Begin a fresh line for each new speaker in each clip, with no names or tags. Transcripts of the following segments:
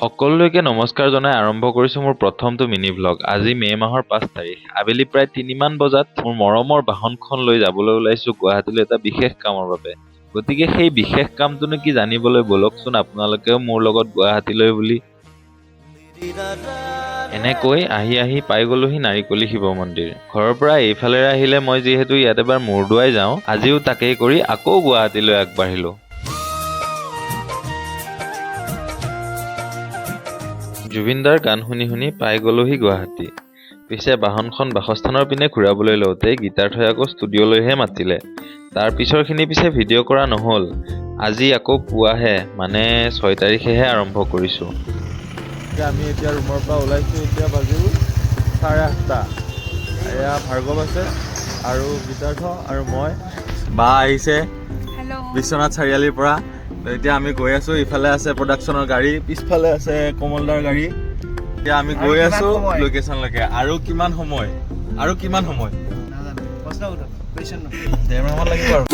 সকলোলৈকে নমস্কাৰ জনাই আৰম্ভ কৰিছোঁ মোৰ প্ৰথমটো মিনি ভ্লগ। আজি মে' মাহৰ 5 তাৰিখ, আবেলি প্ৰায় 3মান বজাত মোৰ মৰমৰ বাহনখন লৈ যাবলৈ ওলাইছোঁ গুৱাহাটীলৈ এটা বিশেষ কামৰ বাবে। গতিকে সেই বিশেষ কামটোনো কি জানিবলৈ ব'লকচোন আপোনালোকেও মোৰ লগত গুৱাহাটীলৈ বুলি। এনেকৈ আহি আহি পাই গ'লোহি নাৰিকলি শিৱ মন্দিৰ। ঘৰৰ পৰা এইফালেৰে আহিলে মই যিহেতু ইয়াত এবাৰ মূৰ দোৱাই যাওঁ, আজিও তাকেই কৰি আকৌ গুৱাহাটীলৈ আগবাঢ়িলোঁ। জুবিনদাৰ গান শুনি শুনি পাই গ'লোহি গুৱাহাটী। পিছে বাহনখন বাসস্থানৰ পিনে ঘূৰাবলৈ লওঁতে গীতাৰ্থই আকৌ ষ্টুডিঅ'লৈহে মাতিলে। তাৰ পিছৰখিনি পিছে ভিডিঅ' কৰা নহ'ল। আজি আকৌ পুৱাহে, মানে 6 তাৰিখেহে আৰম্ভ কৰিছোঁ।
এতিয়া আমি এতিয়া ৰুমৰ পৰা ওলাইছোঁ। এতিয়া বাজিল 8:30। এয়া ভাৰ্গৱ আছে আৰু গীতাৰ্থ আৰু মই। বা আহিছে
হেল্ল'।
বিশ্বনাথ চাৰিআলিৰ পৰা। তো এতিয়া আমি গৈ আছোঁ। ইফালে আছে প্ৰডাকশ্যনৰ গাড়ী, পিছফালে আছে কমলদাৰ গাড়ী। এতিয়া আমি
আৰু
গৈ
কিমান
আছোঁ
সময়?
লোকেশ্যনলৈকে। আৰু কিমান সময়? আৰু কিমান সময়?
নাজানো, প্ৰশ্ন সোধক, কুৱেশ্যন।
1.5 মাহমান লাগিব আৰু।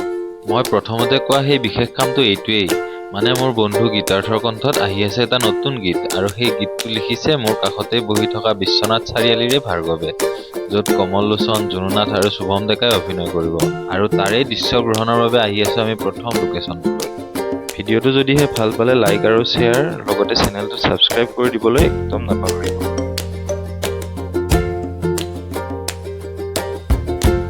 মই প্ৰথমতে কোৱা সেই বিশেষ কামটো এইটোৱেই, মানে মোৰ বন্ধু গীতাৰ্থৰ কণ্ঠত আহি আছে এটা নতুন গীত আৰু সেই গীতটো লিখিছে মোৰ কাষতেই বহি থকা বিশ্বনাথ চাৰিআলিৰে ভাৰ্গৱে, য'ত কমল লোচন, জুনুনাথ আৰু শুভম ডেকাই অভিনয় কৰিব আৰু তাৰেই দৃশ্য গ্ৰহণৰ বাবে আহি আছোঁ আমি প্ৰথম লোকেশ্যনটোলৈ। ভিডিঅ'টো যদিহে ভাল পালে লাইক আৰু শ্বেয়াৰ, লগতে চেনেলটো ছাবস্ক্ৰাইব কৰি দিবলৈ একদম নাপাহৰিব।